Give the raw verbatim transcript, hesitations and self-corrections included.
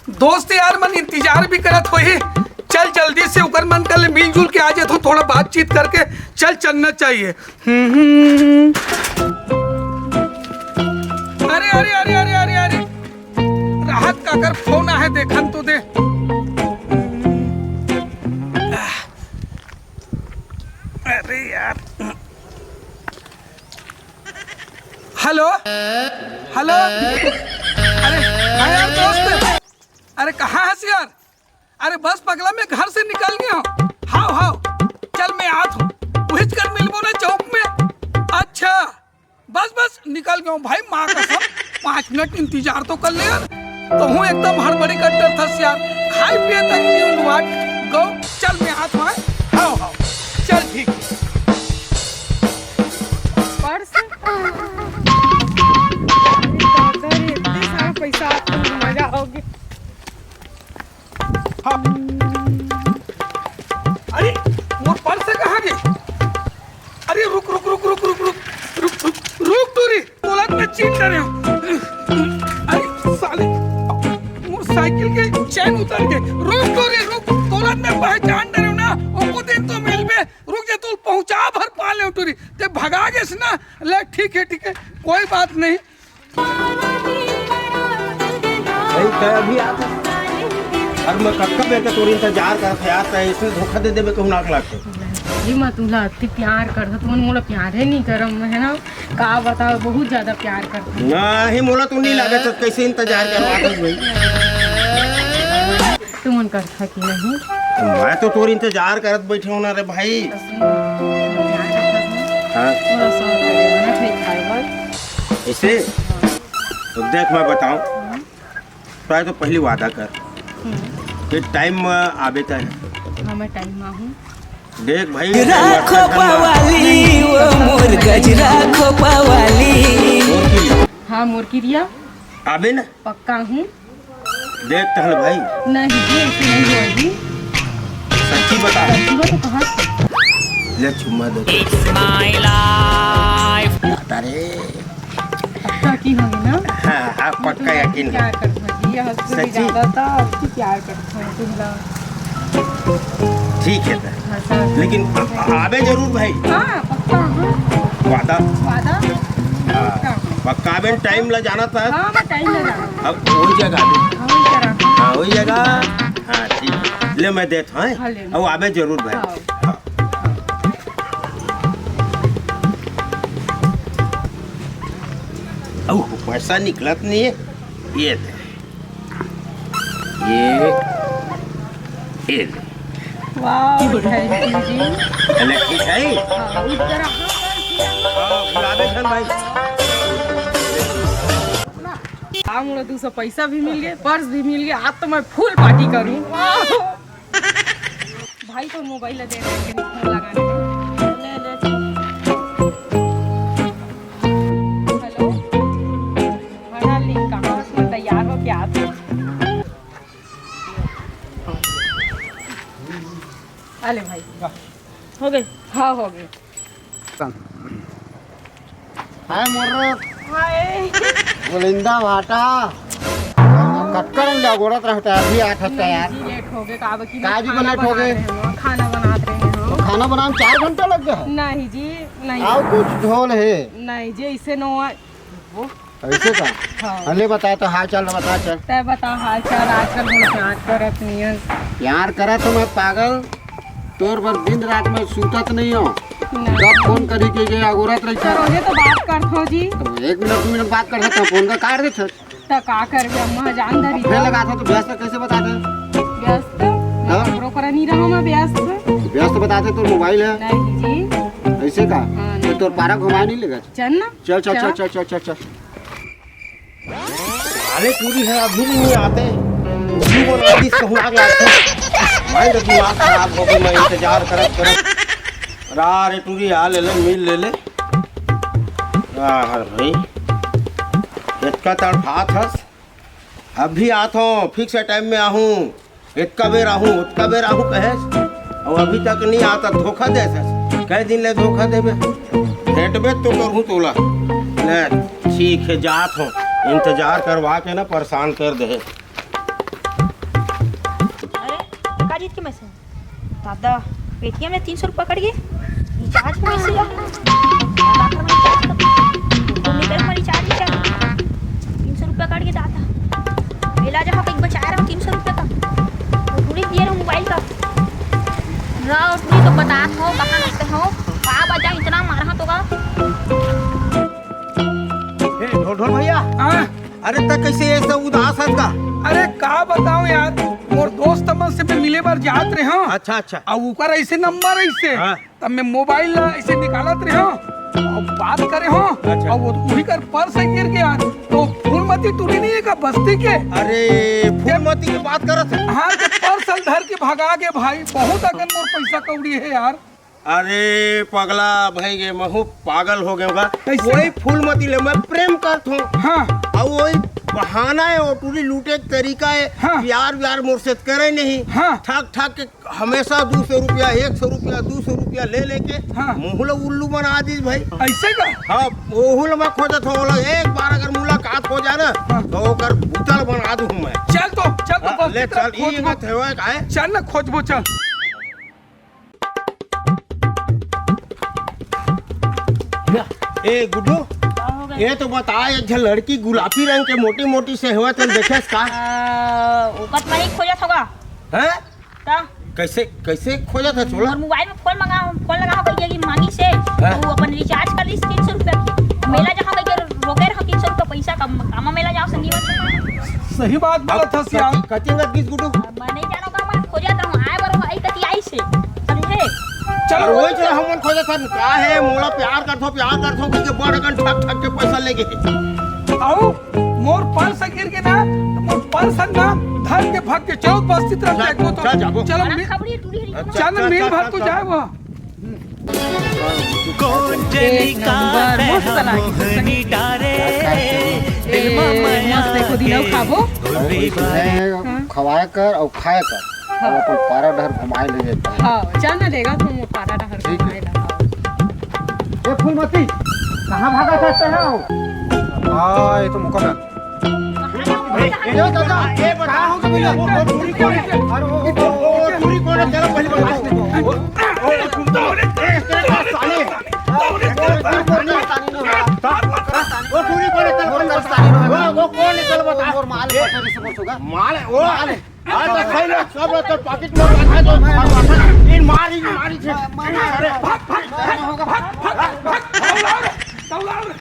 दोस्त यार मन इंतजार भी करत होही। चल जल्दी से ओकर मन कर ले मिलजुल के आ जाथों, थोड़ा बातचीत करके चल चलना चाहिए। हम्म। अरे, अरे, अरे, अरे, अरे, अरे, राहत काकर फोन आहे, देखन तो दे। अरे यार, हेलो, हेलो। अरे, हाँ यार दोस्त, अरे कहाँ हस यार? अरे बस पगला, मैं घर से निकल गया हूँ। हाव, हाव, चल मैं आत हूँ। उहिच कर मिलबो ना चौक में। अच्छा, बस बस निकल गया हूँ भाई, माँ कसम। पाँच मिनट इंतजार तो कर ले यार। तो हूँ एकदम हड़बड़ी कर डर थस यार। खाए पिए तक नहीं हुआ। गो, चल मैं आत हूँ। हाव, हाव, चल ठीक। पर्स? अरे दादा रे, इतने सारा पैसा, आप तो मजा आओगे। हाँ। अरे, मोर पर्स कहाँ गे? अरे, रुक, रुक, रुक, रुक, रुक, रुक, रुक, रुक, रुक, टूरी, तोला मैं चीट डरे हूँ। अरे, साले, मोर साइकिल के चैन उतर गे। रुक, टूरी, रुक, तोला मैं पहचान डरे हूँ ना, ओको दिन तो मिलबे। रुक जा, तू पहुँचा भर पा ले टूरी, ते भगा गेस ना। ले, ठीक है, ठीक है, कोई बात नहीं। भाई, तै अभी आत हस? अरे, मैं कतका बेर के तोर इंतजार करत हँव यार, तै अइसने धोखा दे देबे कहूँ नाक लागथे। जी, मैं तुला अति प्यार करत हँव, तुमन मोला प्यारे नहीं करव, मैं, है ना? का बताओ, बहुत ज्यादा प्यार करत हँव। नहीं, मोला तो नहीं लागत, तो कैसे इंतजार करवात हस भाई? तुमन करथा कि नहीं? मैं तो तोर इंतजार करत बैठे हँव ना रे भाई। तो सुन, प्यार करत हँव। हाँ। थोड़ा सा और करे, ना, ठीक है, बस। ऐसे? तो देख, मैं बताऊं, हम्म। तैं तो पहली वादा कर हम्म। कि टाइम में आबे तैं। हाँ, मैं टाइम में आहूँ। देख भाई, राखो WhatsApp में पवाली, वो मोर गजरा खो पवाली। मोर किरिया। हाँ, मोर किरिया। आबे ना। पक्का हूँ। देख टहल भाई। नहीं जी, ऐसे नहीं होगी। सच्ची बता। सच्ची हो तो कहाँ से? ले चुम्मा दे। It's my life। आता रे। पक्का की होगी ना? हाँ, हाँ, पक्का यकीन है। प्यार करता जी, हद से भी सच्ची? ज्यादा था, अब की प्यार करता हूँ तुमला। ठीक है, तो। हाँ, सर। लेकिन आ-, आबे जरूर भाई। हाँ, पक्का, हाँ। वादा? वादा? हाँ। पक्का। पक्का आबे, टाइम ला जाना था। हाँ, मैं टाइम ला जाना। अब वही जगह आबे। हाँ, वही जगह। हाँ, वही जगह। हाँ, ठीक है। ले, मैं देत हूँ, हैं? हाँ, ले लो। अब आबे जरूर भाई। हाँ। हाँ। अब पैसा निकलत नहीं है। ये दे। ये, ये ले। वाह, thank you जी। अरे, ठीक है? हाँ, उधर हाँ, हाँ, गुलाबे खान भाई। हाँ, मुझे दो सौ पैसा भी मिल गए, पर्स भी मिल गया, आज तो मैं फुल पार्टी करूँ। भाई, तो मोबाइल दे रहे हैं, फोन लगाने में। ले, ले। हेलो। हाँ, डार्लिंग, कहाँ हो? मैं तैयार होके आती हूँ। अले भाई, हो गए? हाँ, हो गए। हाय मोर हाय। गोलिंदा भाटा। कतका दिन ले अगोरत रहता है, अभी आत हस यार। जी, लेट हो गए, काबर कि काजी को लेट हो गए? खाना बनात रहे हो। खाना बनाने चार घंटा लग गया है? नहीं जी, नहीं। आओ कुछ ढोल है। नहीं जी, इसे नो। ऐसे का? हाँ। अले बता तो हाल चाल बता चल। तै बता हाल चाल, आजकल हम प्यार करत नहीं है। प्यार करत हो मैं पागल, तोर बर दिन रात में सूतत नहीं हो। नहीं। जब फोन करी के ये अगोरत रही तो है। रोजे तो बात करत हो जी। तो एक मिनट, दो मिनट बात कर सकते हैं, फोन का काट देते। तो का करबे अम्मा, जान धरी फिर तो। लगा था तो व्यस्त कैसे बता दे? व्यस्त? हाँ? मैं ककरो करा नहीं रहा मैं व्यस्त। व्यस्त बताते तो मोबाइल है। नहीं जी। ऐसे का? हाँ, तो नहीं। तोर पारा घुमाए नहीं लेगा? चल ना। चल, चल, चल। चल, चल, चल, चल, चल। अरे टूरी है, अभी नहीं आते। उल्लू बना दी, कहूँ आग लागते। भाई, तो दिमाग खराब हो गई, मैं इंतजार करत, करत। रा रे टूरी, आ ले ले, मिल ले ले। आ, हर भाई। इतका तड़फात हस। अभी आत हो, फिक्स टाइम में आहूँ। एतका बेर आहूँ, ओतका बेर आहूँ कहेस, अउ अभी तक नहीं आता, धोखा देस। कै दिन ले धोखा देबे, भेंटबे तो करहूँ तोला। ले, ठीक है, जात हो, इंतजार करवा के ना परेशान कर दे। के मैं से, दादा, पेटीएम ले तीन सौ रुपया कट गे, रिचार्ज में से ला, दादा, मैं रिचार्ज कर, तुम निकल में रिचार्ज, रिचार्ज, तीन सौ रुपया कट गे, दादा, बेला जहाँ कहीं बचाए रहा तीन सौ रुपया का, वो पूरी दिए रहा मोबाइल का, रहा और पूरी तो बता हो, कहाँ रहते हो, का बजा इतना मारा तो का? ए, ढोल ढोल भैया। हाँ। अरे, त कैसे ऐसा उदास हस का? अरे, का बताऊं यार, मोर दोस्त मन से मैं मिले बर जात रहे हूँ। अच्छा, अच्छा। अब ओकर ऐसे नंबर ऐसे, हाँ। तब मैं मोबाइल ला ऐसे निकालत रहे हूँ, और बात करे हूँ, अच्छा। और वो उही कर पर्स गिर गया, तो फूलमती टूरी नहीं है का बस्ती के? अरे, फूलमती की बात करत है? हाँ, तो पर्स धर के भगा गे भाई, बहुत अकन मोर पैसा कौड़ी है यार। अरे पगला भई गे, महू पागल हो गए होगा। कैसे? वही फूलमती ले मैं प्रेम करत हूँ। हाँ। और वही बहाना है, वो टूरी लूटे के तरीका है। हाँ। प्यार व्यार मोर से करे नहीं। हाँ। ठग ठग के हमेशा दो सौ रुपया, एक सौ रुपया, दो सौ रुपया ले लेके हाँ। मोहू ला उल्लू बना दीस भाई। ऐसे का? हाँ, मोहू ला मैं खोजत हूँ, ओला एक बार अगर मुलाकात हो जाए ना, हाँ। तो ओकर भूतल बना दूँ मैं। चल तो, चल तो, हाँ, बस ले इतना चल, ई खोजबो। बात है, वो का है? चल ना खोजबो, चल। ए गुड्डू, का हो गए? ये तो बता, एक झन लड़की गुलाबी रंग के मोटी मोटी से हवय, तेन देखेस का? आ, ओकर तो नहीं खोजत होगा। हैं? का? कैसे, कैसे खोजत है चोला? और मोबाइल में फोन मंगा, फोन लगा हो गई कि मांगी से, हैं? वो अपन रिचार्ज कर ली तीन सौ रुपया की। मेला जहाँ गई के रोके रहो तीन सौ रुपया पैसा कम, कामा मेला जाओ संगी बात। सही बात बोलत हस यार। कति, कति अंगत गिस गुड्डू? मैं नहीं जानो का, मैं खोजत रहूं, आए बर आई कति आई से, समझे? चलो, अरे वही चलो, हमन खोजत हन, का है, मोला प्यार करथो, प्यार करथो, कहिके बड़ अकन ठग ठग के पैसा लेगे। आओ, मोर पर्स गिर के ना, मोर पर्स ना, धर के भाग के, चलो, उपस्थित रह चल, जाए, तो चल जाबो। चलो, बड़ा मी-, खबरी टूरी हरी। अच्छा, चल, चल, मील चल, भर चल, को चल। जाए वो। कोन जनी का मस्त लागे। मोहनी डारे, ए, दिल मा मया मस्त देखो, दिनौ के खाबो। घुलवी बारी। हाँ। खवाए कर और खाए कर, हाँ। और अपन पारा डहर घुमाए ले जाए। हाँ, चल ना लेगा तुम पारा डहर ठीक है। घुमाए ला, हाँ। ए फूलमती, कहाँ भागा करते हो? हाँ, ये तो मुका में। ए, ए, दादा, ए, बता। का हो गया? वो, वो टूरी कोन है? अरे, वो, वो, वो, वो टूरी कोन है? चलो, पहले बताओ। वो, वो, वो, ए, तेरे का साले। वो टूरी कोन है? चलो, पहले बताओ। वो, वो कोन है? चलो, बताओ। माल है, वो माल है। हाँ, तो सही लोग, सब लोग तो पॉकेट में रखा, तो इन मारी, मारी थे। अरे, भाग, भाग, भाग, भाग, भाग, भाग, भाग, भाग, भाग, भाग, भाग, भाग, भाग, भाग,